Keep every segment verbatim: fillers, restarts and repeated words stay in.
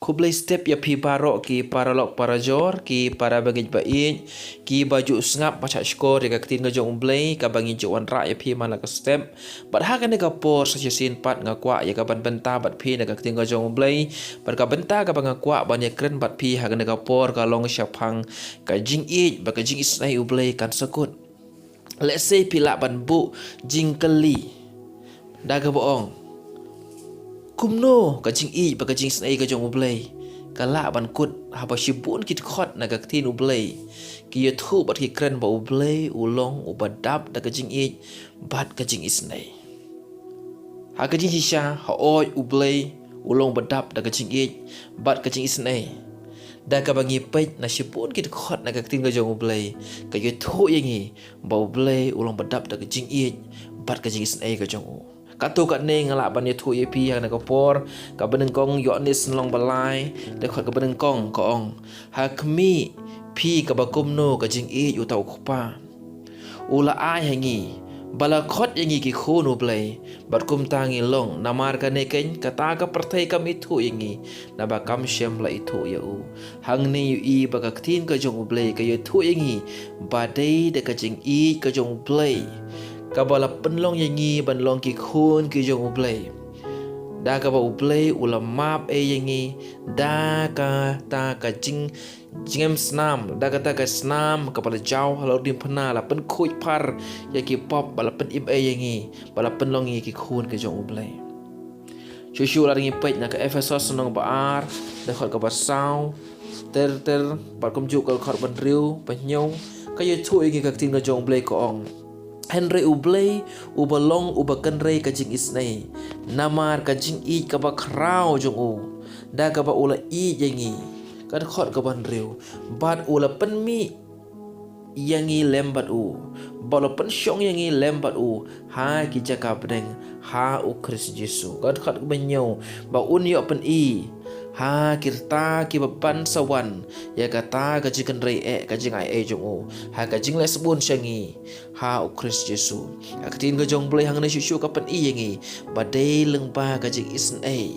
Khublei step ïa phi baroh ki paralok parajor, ki para bangeit ba ïeit, ki ba ju sngap ba shah shkor ïa ka ktien ka jong U Blei, kaba ngi ju wanrah ïa phi man la ka step. Bad ha kane ka por sa shisien pat nga kwah ïa ka ban bynta bad phi na ka ktien ka jong U Blei, bad ka bynta kaba nga kwah ban ïa kren bad phi ha kane ka por ka long shaphang ka jingïeit bad ka jingisynei U Blei kan sa kut. Lehse phi lah ban buh jingkylli da kaba ong, kumno ka jingïeit bad ka jingisynei ka jong U Blei ka lah ban kut, haba shibun ki dkhot na ka ktien U Blei ki ïathuh bad ki kren ba U Blei u long uba dap da ka jingïeit bad ka jingisynei. Ha ka jingshisha, hooid, U Blei u long uba dap da ka jingïeit bad ka jingisynei. Da kaba ngi peit na shibun ki dkhot na ka ktien ka jong U Blei ka ïathuh ïa ngi ba U Blei u long uba dap da ka jingïeit bad ka jingisynei ka jong u. Katto katne nga lah ban ïathuh ïa phi ha kane ka por, ka banyngkong Ïoannis lynnong ba lai, dkhot ka banyngkong ka ong, ha khmih phi kaba kumno ka jingïeit uta U Kpa u la ai ha ngi, ba la khot ïa ngi ki khun U Blei, bad kumta ngi long. Namar kane keiñ kata ka pyrthei kam ithuh ïa ngi, naba kam shym la ithuh ïa u. Hangne ïohi ba ka ktien ka jong U Blei ka ïathuh ïa ngi ba dei da ka jingïeit ka jong U Blei kaba la pynlong ïa ngi ban long ki khun ki jong U Blei. Da kaba U Blei u la map ei ïa ngi da kata ka jing jingem snam, da kata ka snam kaba la jaw halor diengphna, la pynkhuid phar ïa ki pop, ba la pynim ei ïa ngi, ba la pynlong ïa ngi ki khun ki jong U Blei. Shuh shuh lada ngi peit na ka Ephesos lynnong ba ar, dkhot kaba saw ter ter, bad kumjuh ka dkhot ba hynriew, ba hynñiew, ka ïathuh ïa ngi ka ktien ka jong U Blei, ka ong, hynrei U Blei uba long uba kynrei ka jingisynei, namar ka jingïeit kaba khraw jong u, da kaba u la ïeit ïa ngi, ka dkhot kaba hynriew, bad u la pynmih ïa ngi lem bad u, bad u la pynshong ïa ngi lem bad u ha ki jaka bneng ha U Khrist Jisu. Ka dkhot kaba hynñiew, ba un ïoh pyni ha ki rta kiba ban sa wan ïa kata ka jingkynrei eh, ka jingai ei jong u ha ka jingleh sbun sha ngi ha U Khrist Jisu. Ka ktien ka jong U Blei hangne shuh shuh ka pyni ïa ngi ba dei lyngba ka jingisynei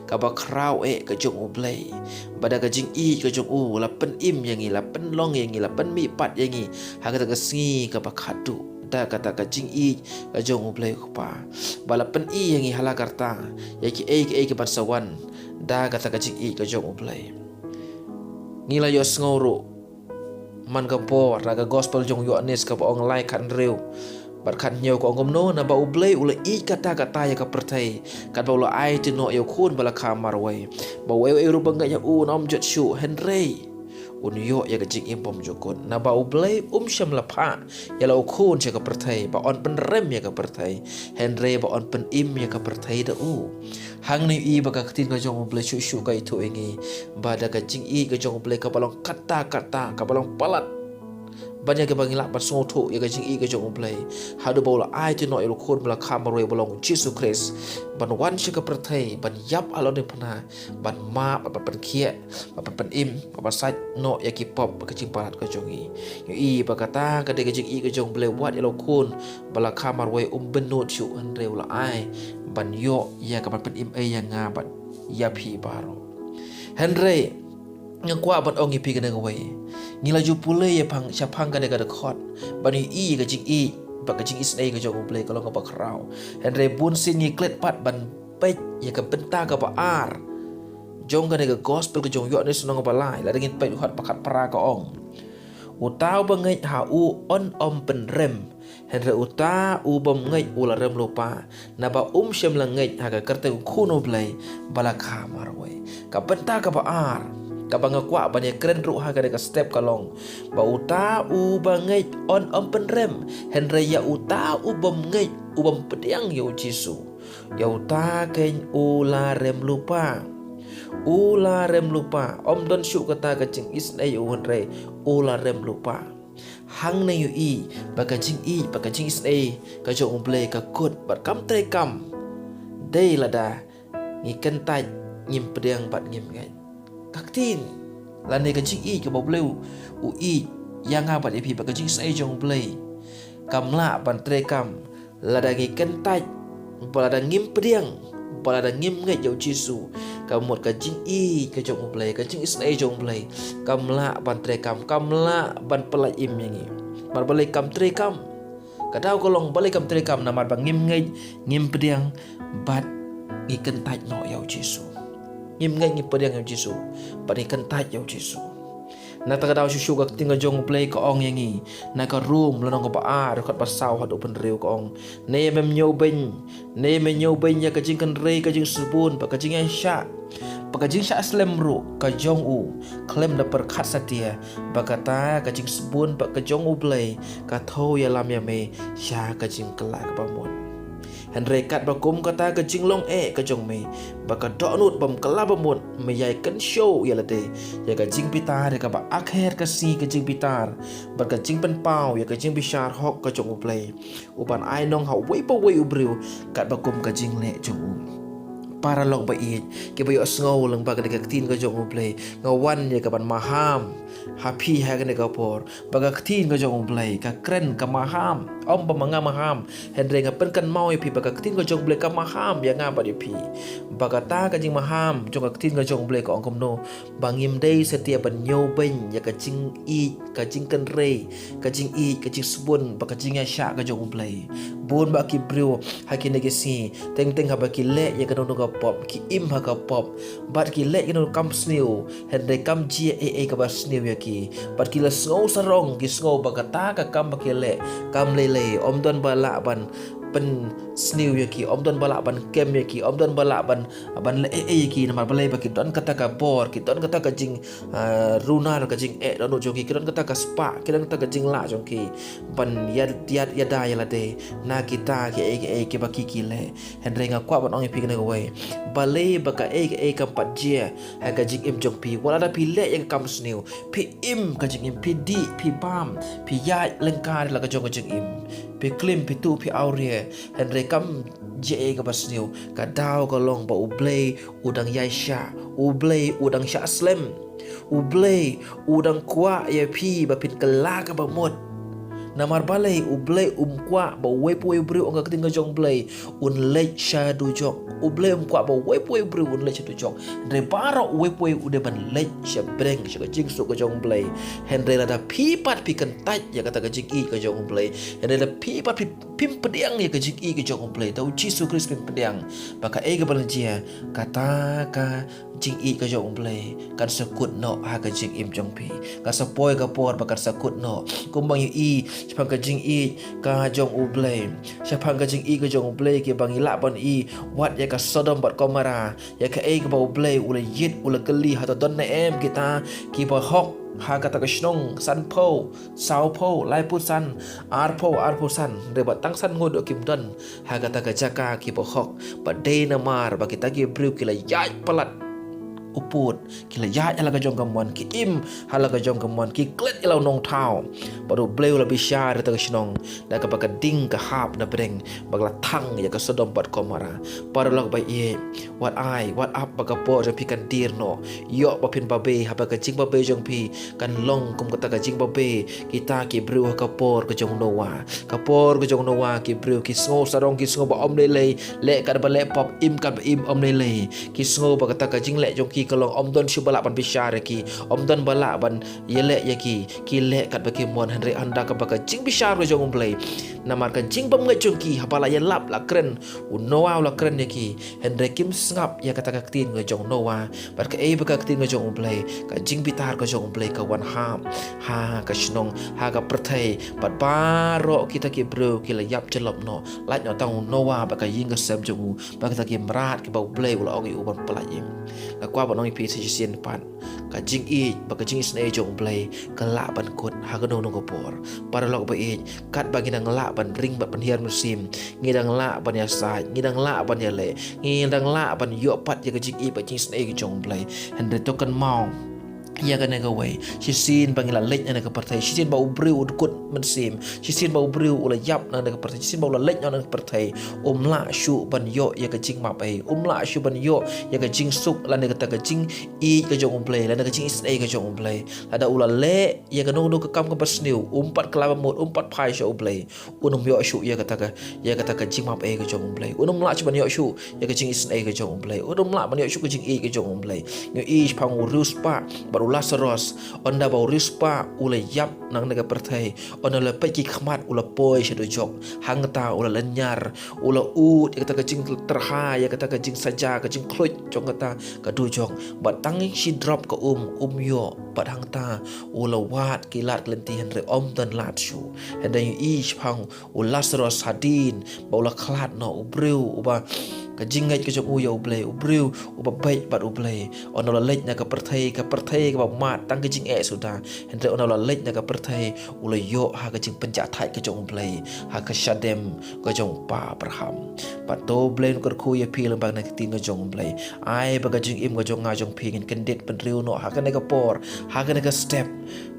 kaba khraw eh ka jong U Blei, ba da ka jingïeit ka jong u la pynim ïa ngi, la pynlong ïa ngi, la pynmih pat ïa ngi ha kata ka sngi kaba khadduh, da kata ka jingïeit ka jong U Blei U Kpa, ba la pyni ïa ngi ha la ka rta ïa kiei kiei ki ban sa wan, da kata ka jingïeit ka jong U Blei. Ngi la ïohsngew ruh man ka por na ka gospel jong u Ïoannis kaba ong lai, khathynriew bad khathynñiew, ka ong kumno, naba U Blei u la ïeit katta katta ïa ka pyrthei, katba u la aiti noh ïa u khun ba la kha marwei, ba uei uei ruh ba ngeit ha u un ym jot shuh, hynrei un ïoh ïa ka jingim bymjukut. Naba U Blei um shym la phah ïa la u khun sha ka pyrthei ba yn pynrem ïa ka pyrthei, hynrei ba yn pynim ïa ka pyrthei da u. Hangne ïohi ba ka ktien ka jong U Blei shuh shuh ka ïathuh ïa ngi ba da ka jingïeit ka jong U Blei kaba long katta katta, kaba long palat, ban ïa kaba ngi lah ban sngewthuh ïa ka jingïeit ka jong U Blei, haduh ba u la aiti noh ïa u khun ba la kha marwei ba long U Jisu Khrist, ban wan sha ka pyrthei, ban ïap halor diengphna, ban map, ban pynkhiah, ban pynim, ban pynsait noh ïa ki pop bad ka jingpalat ka jong ngi. Ngi ïohi ba kata ka dei ka jingïeit ka jong U Blei, wat ïa la u khun ba la kha marwei um bynnud shuh, hynrei u la ai ban ïoh ïa ka ban pynim ei ïa nga bad ïa phi baroh. Hynrei nga kwah ban ong ïa phi kane kawei. Ngi la ju pule ïa phang, shaphang kane ka dkhot, ban ïohi ïa ka jingïeit bad ka jingisynei ka jong U Blei ka long kaba khraw. Hynrei bunsien ngi klet pat ban peit ïa ka bynta kaba ar jong kane ka gospel ka jong u Ïoannis lynnong ba lai, lada ngin peit dkhot ba khatphra, ka ong, uta uba ngeit ha u yn ym pynrem, hynrei uta u bym ngeit u la rem lypa, naba um shym la ngeit ha ka kyrteng U Khun U Blei ba la kha marwei. Ka bynta kaba ar kaba nga kwah ban ïa kren ruh ha kane ka step ka long ba uta uba ngeit yn ym pynrem, hynrei ïa uta u bym ngeit, u bym pdiang ïa U Jisu, ïa uta keiñ u la rem lypa. U la rem lypa. Ym don shuh kata ka jingisynei ïa u, hynrei u la rem lypa. Hangne ïohi ba ka jingïeit bad ka jingisynei ka jong U Blei ka kut bad kam treikam dei lada ngi kyntait, ngim pdiang bad ngim ngeit. Ka ktien lane ka jingïeit kaba U Blei u ïeit ïa nga bad ïa phi bad ka jingisynei jong U Blei kam lah ban treikam lada ngi kyntait bad lada ngim pdiang Ba lada ngim ngeit ïa u Jisu, ka mut ka jingïeit ka jong u Blei, ka jingisynei jong u Blei, kam lah ban treikam, kam lah ban pyllait im ïa ngi. Namar balei kam treikam? Ka daw ka long balei kam treikam, namar ba ngim ngeit, ngim pdiang, bad ngi kyntait noh ïa u Jisu. Ngim ngeit, ngim pdiang ïa u Jisu, bad ngi kyntait ïa u Jisu. Na kata ka daw shuh shuh ka ktien ka jong u Blei ka ong ïa ngi, na ka Rom lynnong kaba ar, dkhot ba saw haduh ba hynriew ka ong: Ne mem ñiewbeiñ, ne mem ñiewbeiñ ïa ka jingkynrei, ka jingsbun, bad ka jingïaishah, bad ka jingshah slem ruh ka jong u, khlem da pyrkhat satia ba kata ka jingsbun bad ka jong u Blei ka thew ïalam ïa me sha ka jingkylla kaba mut. Hynrei katba kum kata ka jinglong eh ka jong me, ba ka dohnud bym kylla ba mut, me ïai kynshew ïa lade ïa ka jingbitar, ïa kaba akher ka sngi ka jingbitar, bad ka jingpynpaw ïa ka jingbishar hok ka jong u Blei, u ban ai nong ha uwei pa uwei u briew katba kum ka jingleh jong u. Paralok ba ïeit, kiba ïohsngew lyngba kane ka ktien ka jong u Blei, nga wan ïa ka ban maham ha phi ha kane ka por, ba ka ktien ka jong u Blei ka kren, ka maham. Ym ba ma nga maham, hynrei nga pynkynmaw ïa phi ba ka ktien ka jong u Blei ka maham ïa nga bad ïa phi. Ba kata ka jingmaham jong ka ktien ka jong u Blei ka ong kumno, ba ngim dei satia ban ñiewbeiñ ïa ka jingïeit, ka jingkynrei, ka jingïeit, ka jingsbun, bad ka jingïaishah ka jong u Blei. Bun bah ki briew ha kine ki sngi, teng teng haba ki leh ïa kano kano ka pop, ki im ha ka pop, bad ki leh ïa kano kam sniew, hynrei kam jia ei ei kaba sniew ïa ki. Bad ki la sngew sarong, ki sngew ba kata ka kam ba ki leh kam lei lei, ym don ba lah ban pynsniew ïa ki, ym don ba lah ban kem ïa ki, ym don ba lah ban, ban leh ei ei ïa ki. Namar balei? Ba ki don kata ka bor, ki don kata ka jing, ah, runar, ka jingeh dohnud jong ki, ki don kata ka spah, ki don kata ka jinglah jong ki ban ïa, ïa, ïada ïa lade na kita kiei kiei kiba ki, ki leh. Hynrei nga kwah ban ong ïa phi kane kawei, balei ba kaei kaei kam pat jia ha ka jingim jong phi? Wat lada phi leh ïa ka kam sniew, phi im ka jingim, phi dih, phi bam, phi ïaid lyngkar la ka jong ka jingim, phi klim, phi tuh, phi awria, hynrei kam jia ei ei kaba sniew, ka daw ka long ba u Blei u dang ïaishah, u Blei u dang shah slem, u Blei u dang kwah ïa phi ba phin kylla kaba mut. Namar balei? U Blei um kwah ba uwei pa uwei u briew, ong ka ktien ka jong u Blei, un leit sha dujok. U Blei um kwah ba uwei pa uwei u briew un leit sha dujok. Hynrei baroh uwei pa uwei u dei ban leit sha bneng, sha ka jingsuk ka jong u Blei. Hynrei lada phi pat phi kyntait ïa kata ka jingïeit ka jong u Blei, hynrei lada phi pat phi, phim pdiang ïa ka jingïeit ka jong u Blei, da u Jisu Khrist phim pdiang, ba kaei kaba la jia, kata ka jingïeit ka jong u Blei kan sa kut noh ha ka jingim jong phi. Kan sa poi ka por ba kan sa kut noh. Kumba ngi ïohi shaphang ka jingïeit ka jong u Blei, shaphang ka jingïeit ka jong u Blei, kiba ngi lah ban ïohi wat ïa ka Sodom bad Gomorrah, ïa kaei kaba u Blei u la ïit, u la kylli, hato don ne em kita kiba hok ha kata ka shnong? Sanphew, sawphew, laiphew san, arphew, arphew san, hynrei ba tang san ngut ruh kim don ha kata ka jaka kiba hok. Ba dei namar ba kita ki briew ki la ïaid palat u pud, ki la ïaid ha la ka jong ka mon, ki im ha la ka jong ka mon, ki klet ïa la u nongthaw. Bad u Blei u la bishar ïa kata ka shnong da kaba ka ding ka hap na bneng, ba ka la thang ïa ka Sodom bad Gomorrah. Paralok ba ïeit, wat ai, wat ap ba ka por jong phi kan dier noh. Ïoh ba phin babe, haba ka jingbabe jong phi kan long kum kata ka jingbabe kita ki briew ha ka por ka jong u Noah. Ka por ka jong u Noah ki briew ki sngew sarong, ki sngew ba ym lei lei, leh katba leh pop, im katba im ym lei lei. Ki sngew ba kata ka jingleh jong ki ka long ym don shuh ba lah ban bishar ïa ki, ym don ba lah ban ïaleh ïa ki. Ki leh katba ki mon, hynrei ynda kaba ka jingbishar ka jong u Blei, namar ka jingbymngeit jong ki, haba la ïalap la kren, u Noah u la kren ïa ki, hynrei kim sngap ïa kata ka ktien ka jong u Noah. Bad kaei ba ka ktien ka jong u Blei, ka jingbitar ka jong u Blei ka wan hap ha ka shnong, ha ka pyrthei. Bad baroh kita ki briew ki la ïap jyllop noh, lait noh tang u Noah bad ka ïing ka sem jong u, bad kita ki mrad kiba u Blei u la ong ïa u ban pyllait im. Nga kwah ban ong ïa phi sa shisien pat, ka jingïeit bad ka jingisynei jong u Blei ka lah ban kut ha kano kano ka por. Paralok ba ïeit, katba ngi dang lah ban ring bad pynhiar mynsiem, ngi dang lah ban ïasaid, ngi dang lah ban ïaleh, ngi dang lah ban ïoh pat ïa ka jingïeit bad jingisynei ka jong u Blei, hynrei to kynmaw ïa kane kawei. Shisien ba ngi la leit na kane ka pyrthei, shisien ba u briew u dkut mynsiem, shisien ba u briew u la ïap na kane ka pyrthei, shisien ba u la leit na kane ka pyrthei, um lah shuh ban ïoh ïa ka jingmap ei, um lah shuh ban ïoh ïa ka jingsuk lane kata ka jingïeit ka jong U Blei, lane ka jingisynei ka jong U Blei. Lada u la leh ïa kano kano ka kam kaba sniew, um pat kylla ba mut, um pat phai sha U Blei, un ym ïoh shuh ïa kata ka, ïa kata ka jingmap ei ka jong U Blei. Un ym lah shuh ban ïoh shuh ïa ka jingisynei ka jong U Blei. Un ym lah ban ïoh shuh ka jingïeit ka jong U Blei. Ngi ïohi shaphang u riewspah bad u Lasaros. Ynda ba u riewspah u la ïap na kane ka pyrthei, ynda u la peit ki khmat u la poi sha dujok. Hangta u la lynñiar, u la ud ïa kata ka jingtyrha, ïa kata ka jingsaja, ka jingkhluit jong kata ka dujok. Bad tang shi drop ka um, um ïoh, bad hangta u la wad ki lad ki lynti hynrei ym don lad shuh. Hynrei ngi ïohi shaphang u Lasaros hadien ba u la khlad noh, u briew uba ka jingngeit ka jong u ïa U Blei, u briew uba beit bad U Blei. Ynda u la leit na ka pyrthei, ka pyrthei kaba mad, tang ka jingeh suda. Hynrei ynda u la leit na ka pyrthei, u la ïoh ha ka jingpynjahthait ka jong U Blei, ha ka shadem ka jong u kpa Abraham. Bad to Blei un kyrkhu ïa phi lyngba kane ka ktien ka jong U Blei. Ai ba ka jingim ka jong nga jong phi ngin kyndit bynriew noh ha kane ka por, ha kane ka step,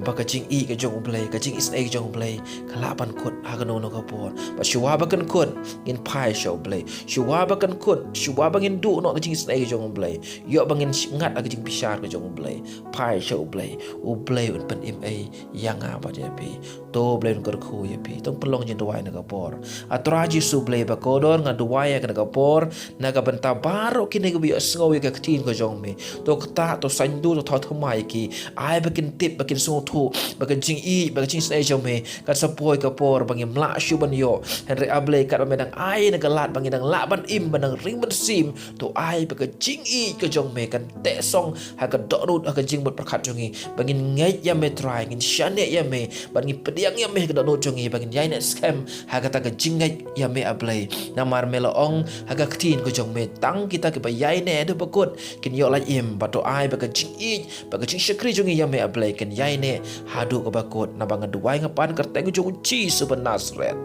ba ka jingïeit ka jong U Blei, ka jingisynei ka jong U Blei ka lah ban kut ha kano kano ka por. Bad shuwa ba kan kut, ngin phai sha U Blei. Shuwa ba kan kut, shuwa ba ngin duh noh ka jingisynei ka jong U Blei, ïoh ba ngin sh-, ngat ha ka jingbishar ka jong U Blei, phai sha U Blei. U Blei un pynim ei ïa nga bad ïa phi. To Blei un kyrkhu ïa phi. To ngin pynlong jingduwai na ka por. A Trai Jisu Blei ba kordor, nga duwai ïa kane ka por na ka bynta baroh kine kiba ïohsngew ïa ka ktien ka jong me. To ktah, to saiñdur, to thaw thymmai ïa ki. Ai ba kin tip, ba kin sngewthuh ba ka jingïeit, ba ka jingisynei jong me kan sa poi ka por ba ngim lah shuh ban ïoh. Hynrei A Blei, katba me dang ai na ka lad ba ngin dang lah ban im, ban dang ring mynsiem, to ai ba ka jingïeit ka jong me kan teh song ha ka dohnud, ha ka jingmut pyrkhat jong ngi, ba ngin ngeit ïa me Trai, ngin shaniah ïa me, ba ngin pdiang ïa me ha ka dohnud jong ngi, ba ngin ïaineh skhem ha kata ka jingngeit ïa me A Blei. Namar me la ong ha ka ktien ka jong me, tang kita kiba ïaineh haduh ba kut kin ïoh lait im. Bad to ai ba ka jingïeit, ba ka jingshakri jong ngi ïa me A Blei kan ïaineh haduh kaba kut. Naba nga duwai, nga pan ha ka kyrteng ka jong U Jisu ba Nasaret.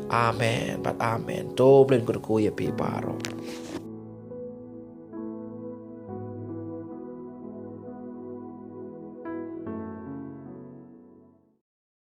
Amen bad amen. To Blei un kyrkhu ïa phi baroh.